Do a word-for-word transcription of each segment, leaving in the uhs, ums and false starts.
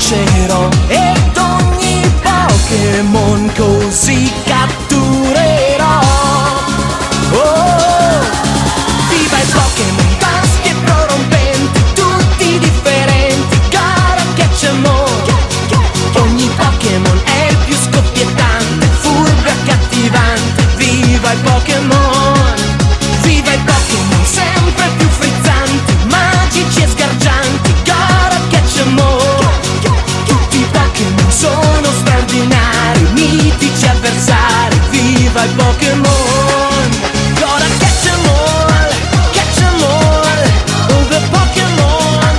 Ed ogni Pokémon così catturerò. Oh, viva i Pokémon, tosti e prorompenti, tutti differenti, gotta catch 'em all. Ogni Pokémon è il più scoppiettante, furbo e accattivante, viva i Pokémon. Viva i Pokémon sempre più frizzanti, magici e sgargianti, gotta catch 'em all. Tutti i Pokémon sono straordinari, mitici avversari, viva i Pokémon. Gotta catch 'em all, catch 'em all, all the Pokémon,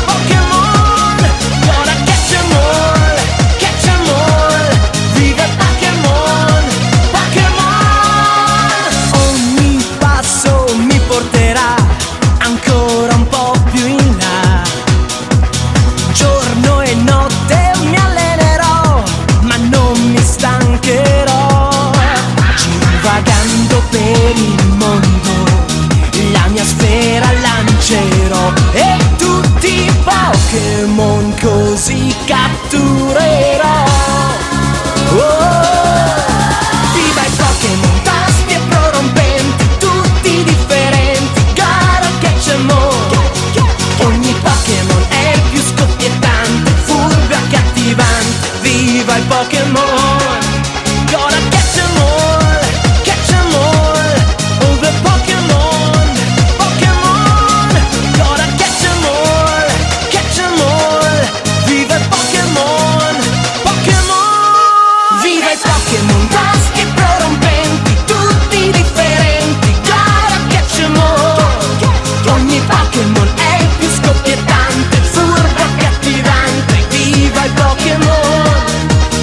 Pokémon. Gotta catch 'em all, catch 'em all, viva i Pokémon, Pokémon. Ogni passo mi porterà ancora un po' più in là. Giorno e notte mi allenerò, ma non mi stancherò. Girvagando per il mondo, la mia sfera lancerò e tutti i Pokémon così catturerò. Oh, viva i Pokémon, tosti e prorompenti, tutti differenti, gotta catch 'em all. Ogni Pokémon è il più scoppiettante, furbo e accattivante, viva i Pokémon. Gotta catch 'em all, catch 'em all, all the Pokémon, Pokémon. Gotta catch 'em all, catch 'em all, viva i Pokémon, Pokémon. Viva i Pokémon, tosti e prorompenti, tutti differenti, gotta catch 'em all. Ogni Pokémon è il più scoppiettante, furbo e accattivante, viva i Pokémon.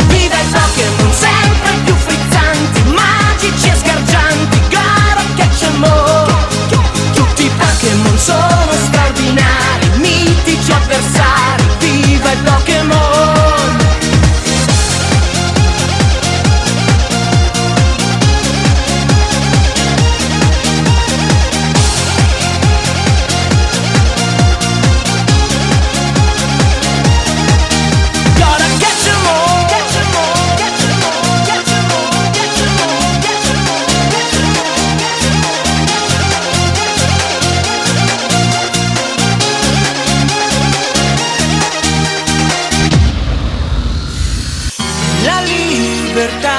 Viva i Pokémon sempre più frizzanti, magici e sgargianti, gotta catch 'em all. Tutti i Pokémon sono straordinari, mitici avversari, viva i Pokémon. Gotta catch 'em all. La libertà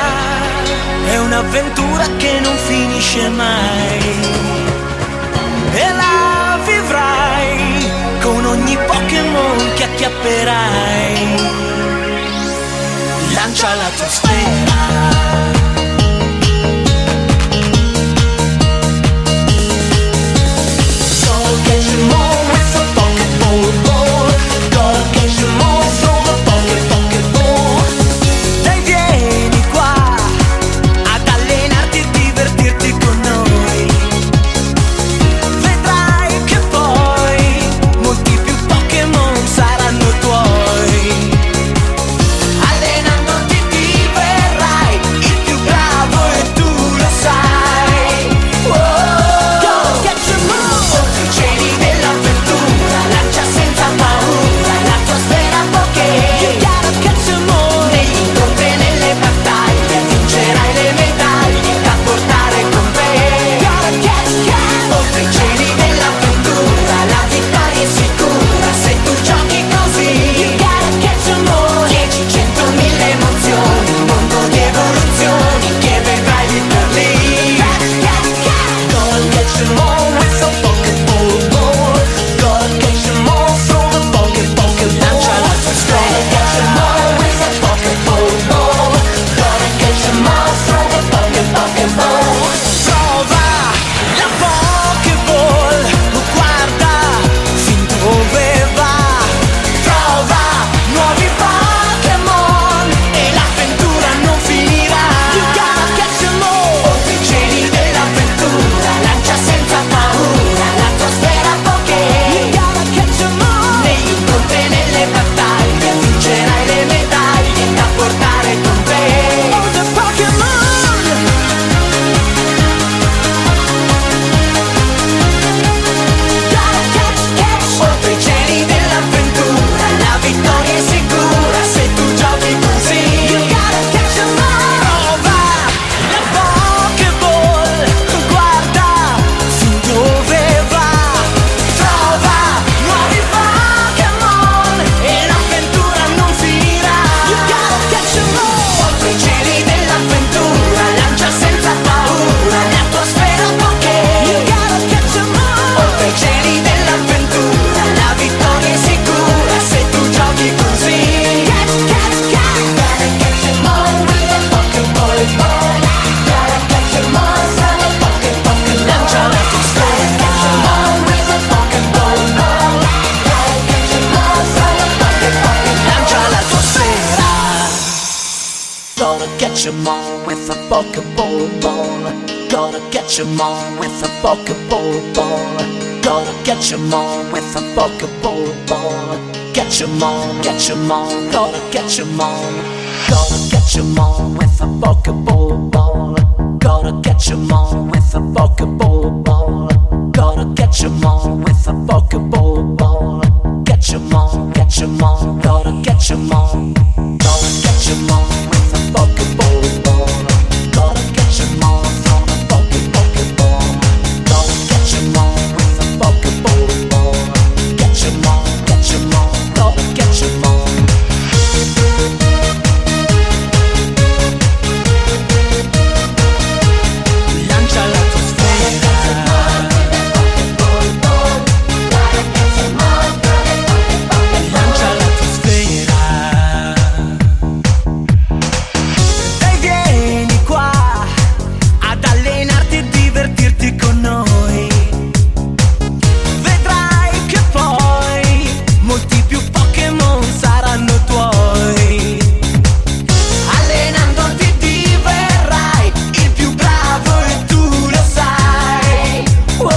è un'avventura che non finisce mai. E la vivrai con ogni Pokémon che acchiapperai. Lancia la tua sfera. Gotta catch 'em all with a Pokéball ball. Gotta catch 'em all, throw a Poké, Pokéball. Dai, vieni qua ad allenarti e divertirti con noi. Vedrai che poi molti più Pokémon saranno tuoi. Allenandoti diverrai Catch 'em all with a Pokeball ball. Gotta catch 'em all with a Pokeball ball. Gotta catch 'em all with a Pokeball ball. Catch 'em all, catch 'em all, gotta catch 'em all. Gotta catch 'em all with a Pokeball ball. Gotta catch 'em all with a Pokeball ball. Gotta catch 'em all with a Pokeball ball. Catch 'em all, catch 'em all, gotta catch 'em all. Gotta catch 'em all with a Pokeball ball. Gotta catch 'em all with a Poke, Pokeball. Gotta catch 'em all with a Pokeball ball. Catch 'em all, catch 'em all, gotta catch 'em all. Lancia la tua sfera. Lancia la tua sfera. E vieni qua ad allenarti e divertirti con noi. Vedrai che poi molti più Pokémon saranno tuoi. Allenandoti diverrai il più bravo e tu lo sai. Wow.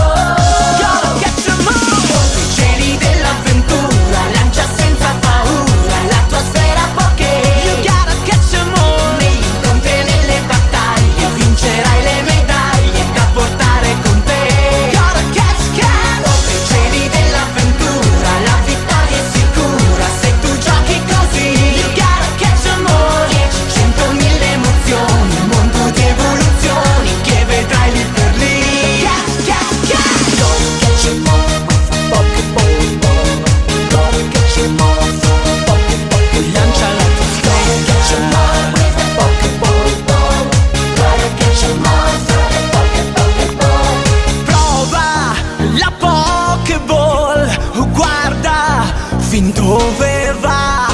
Gotta catch 'em all. Contro i cieli dell'avventura, lancia senza paura la tua sfera Poké. You gotta catch 'em all. Nei incontri e nelle battaglie vincerai le medaglie da portare con te. Gotta catch, catch. Contro i cieli dell'avventura, la vittoria è sicura se tu giochi così. You gotta catch 'em all. Dieci, cento, mille emozioni, un mondo di evoluzioni che vedrai lì per lì. Catch, catch, catch. Gotta catch 'em all with a Pokeball ball. Gotta catch 'em all with a Poke, Poke, lancia la tua sfera. Gotta catch 'em all with a Pokeball ball. Gotta catch 'em all with a Poke, Poke, ball. Prova la Pokeball, guarda fin dove va.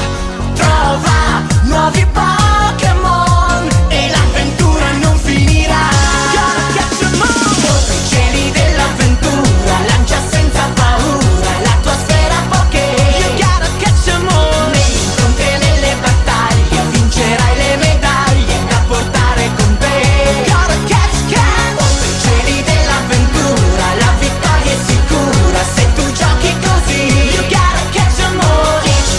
Trova nuovi Pokémon e l'avventura non finirà. Gotta catch 'em all. Contro i cieli dell'avventura, lancia senza paura la tua sfera Poké. You gotta catch 'em all. Nei incontri e nelle battaglie vincerai le medaglie da portare con te. Gotta catch, catch. Contro i cieli dell'avventura, la vittoria è sicura se tu giochi così. You gotta catch 'em all. Dieci,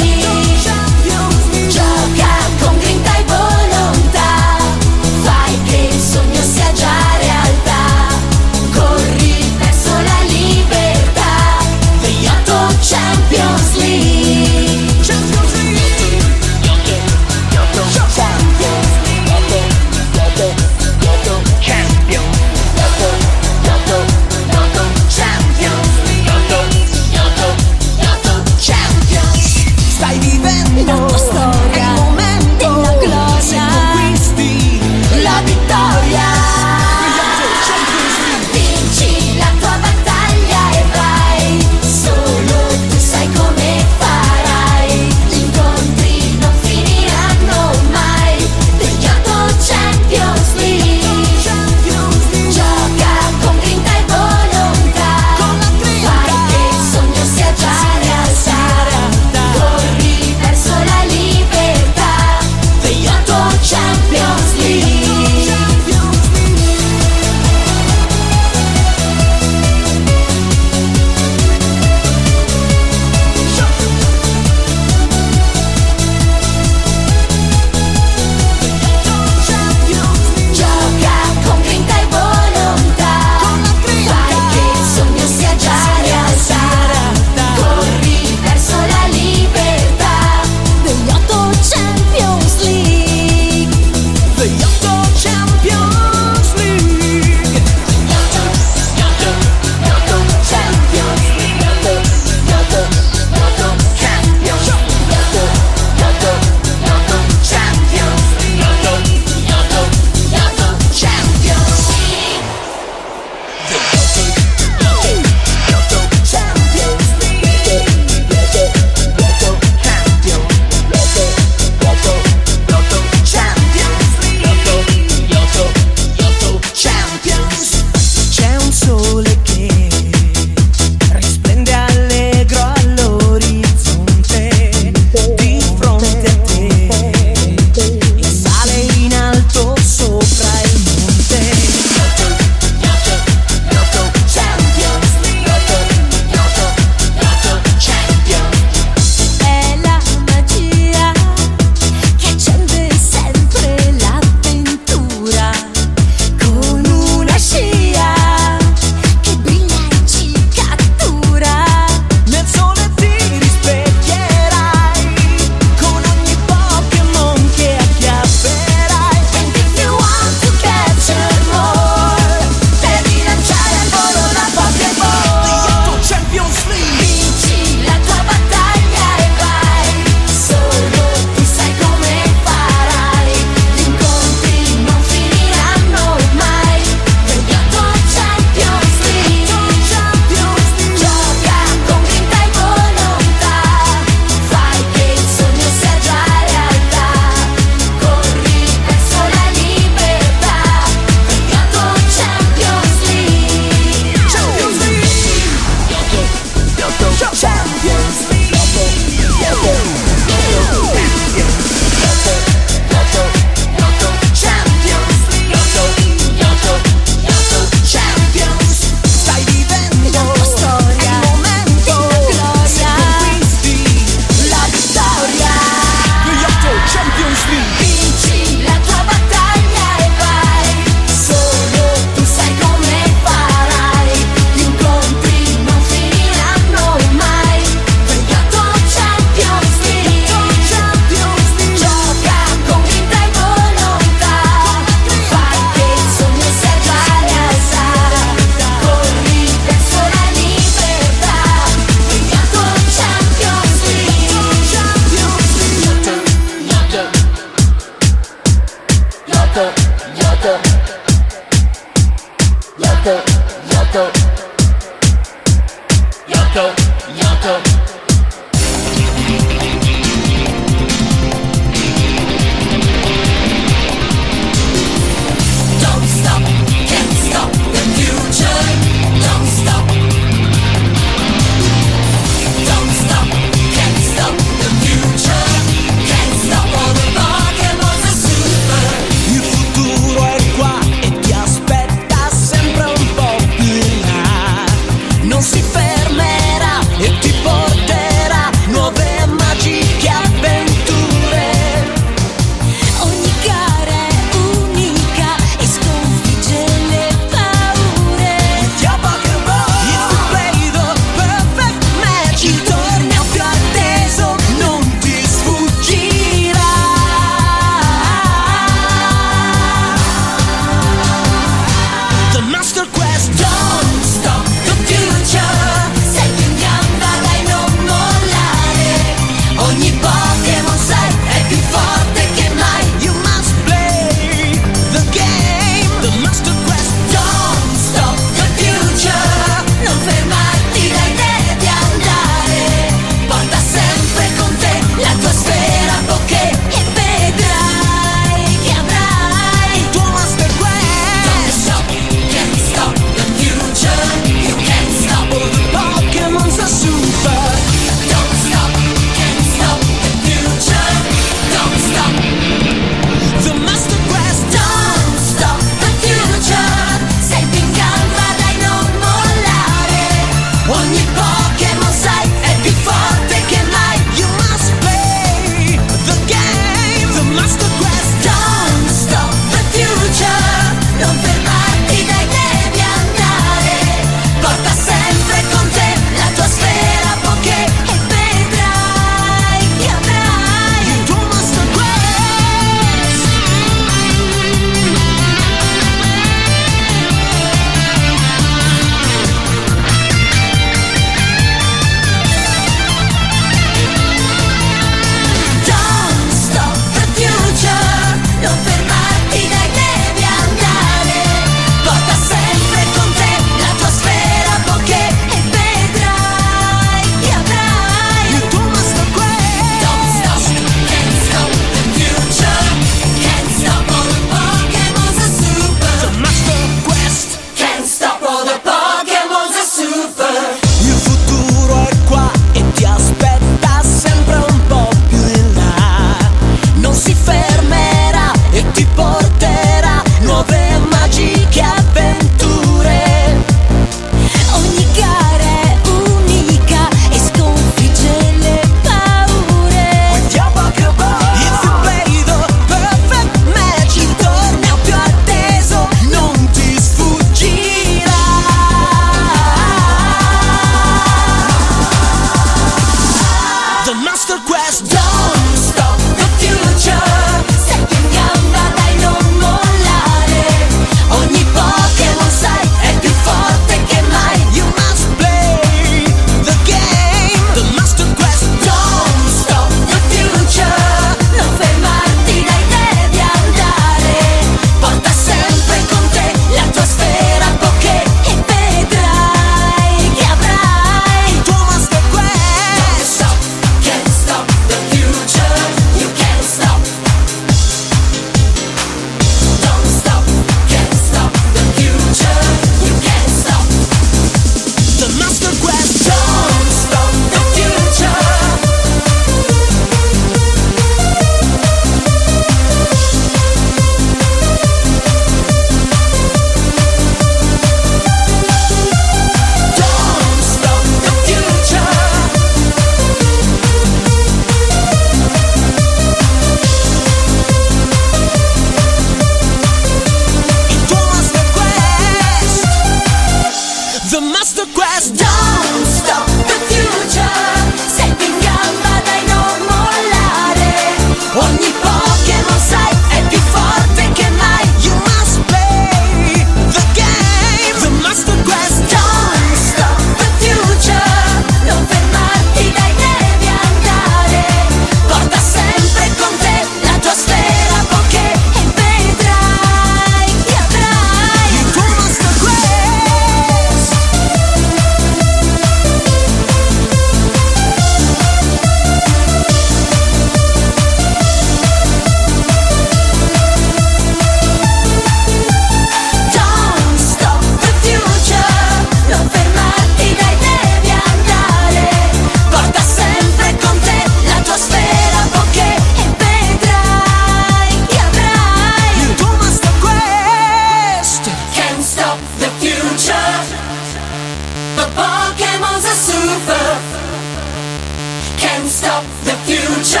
The future.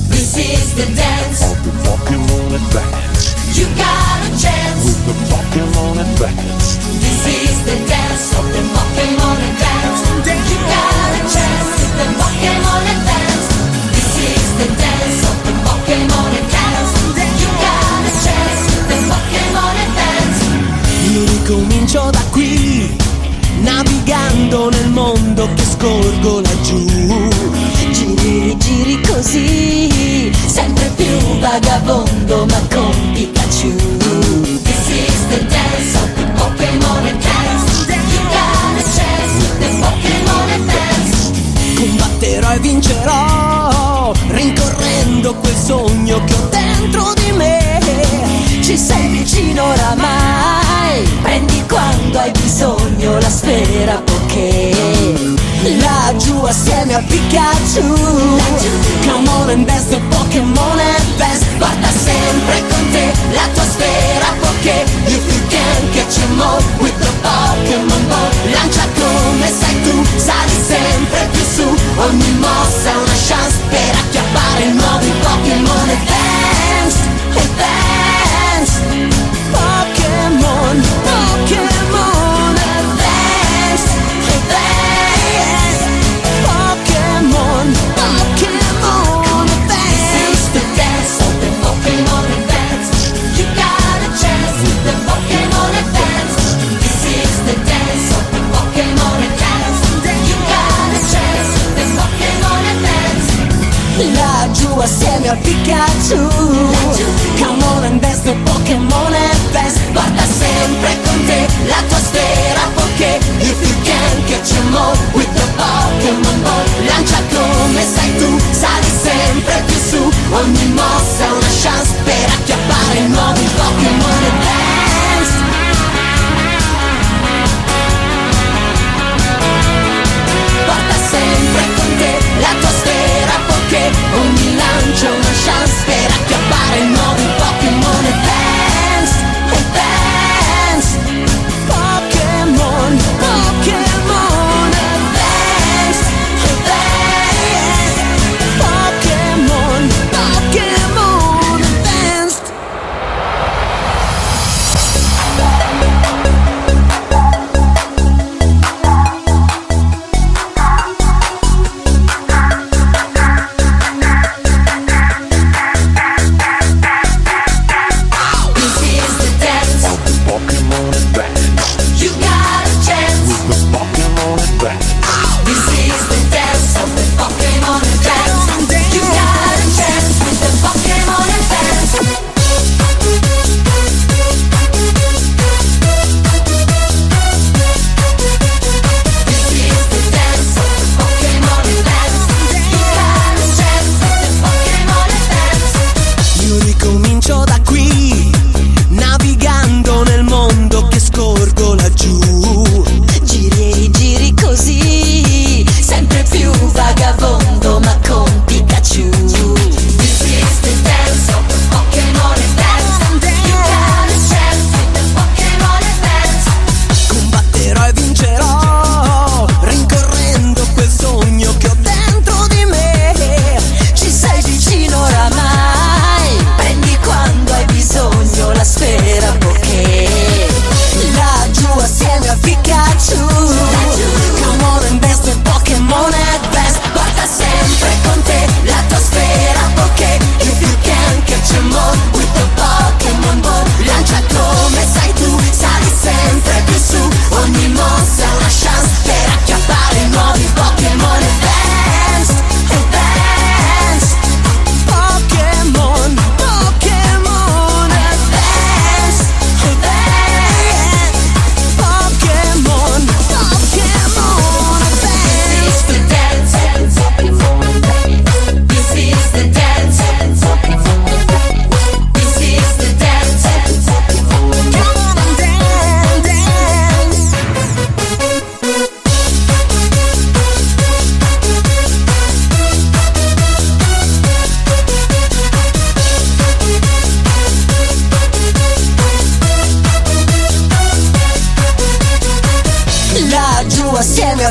This is the dance of the Pokémon Advance. You got a chance with the Pokémon Advance. This is the dance of the Pokémon Advance. You got a chance with the Pokémon Advance. This is the dance of the Pokémon Advance. You got a chance with the Pokémon Advance. Io ricomincio da qui, navigando nel mondo che scorgo laggiù. Giri, giri così, sempre più vagabondo, ma con Pikachu. This is the dance of the Pokémon Advance. You got a chance with the Pokémon Advance. Combatterò e vincerò, rincorrendo quel sogno che ho dentro di me. Ci sei vicino oramai, prendi quando hai bisogno la sfera Poké. Laggiù assieme a Pikachu. Come on and dance the Pokémon Advance. Porta sempre con te la tua sfera Poké. If you can catch 'em all with the Pokémon Ball. Lancia come sai tu, sali sempre più su. Ogni mossa è una chance per acchiappare i nuovi Pokémon. Advance, advance. Pokémon, Pokémon, advance, advance. Pokémon, Pokémon, advance. This is the dance of the Pokémon Advance. You got a chance with the Pokémon Advance. This is the dance of the Pokémon Advance. You got a chance with the Pokémon Advance. Laggiù assieme a Pikachu. Come on and dance the Pokémon Advance. Porta sempre con te la tua sfera Poké. If you can catch 'em all with the Pokémon Ball. Lancia come sai tu, sali sempre più su. Ogni mossa è una chance per acchiappare i nuovi Pokémon Advance. Porta sempre con te la tua sfera Poké. Ogni lancio è una chance per acchiappare i nuovi Pokémon. Advance, advance. Pokémon, Pokémon.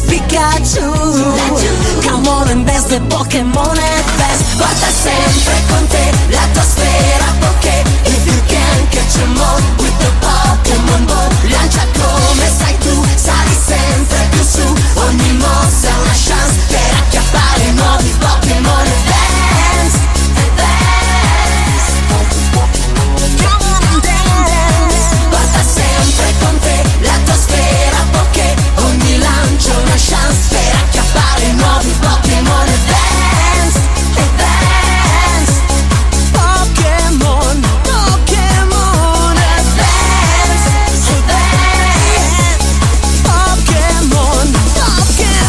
Pikachu. Come on and dance, the Pokémon Advance. Porta sempre con te la tua sfera Poké. If you can catch 'em all with the Pokémon Ball. Lancia come sai tu, sali sempre più su. Ogni mossa è una chance per acchiappare nuovi Pokémon Advance. Advance. Come on and dance. Porta sempre con te la tua sfera Poké. Ogni lancio una chance per acchiappare nuovi Pokémon Advance. Advance. Pokémon, Pokémon Advance. Advance. Pokémon, Pokémon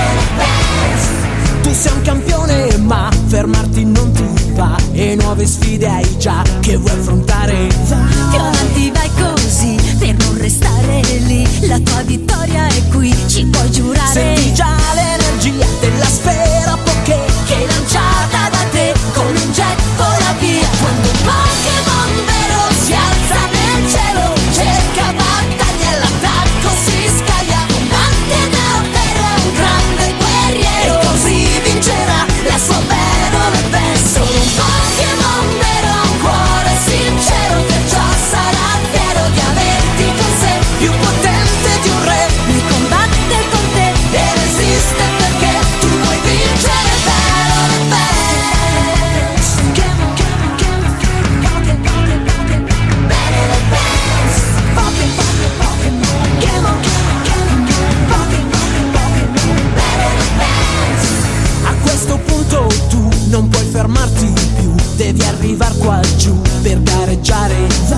Advance. Tu sei un campione, ma fermarti non ti va. E nuove sfide hai già, che vuoi affrontare? Va. Più avanti vai così, per non restare lì. La tua vittoria è qui, ci puoi giurare. Senti già l'energia della sfera Poké, che lanciata da te come un jet vola via. Quando un Pokémon vero si alza nel cielo, cerca battaglia, l'attacco si scaglia, combatte da per un grande guerriero, e così vincerà la sua battle advance. Solo un Pokémon vero ha un cuore sincero, perciò sarà fiero di averti con sé, più potente di un re. Lui combatte con te e resiste perché tu vuoi vincere. Battle advance. Battle advance. A questo punto tu non puoi fermarti più, devi arrivare qua giù per gareggiare.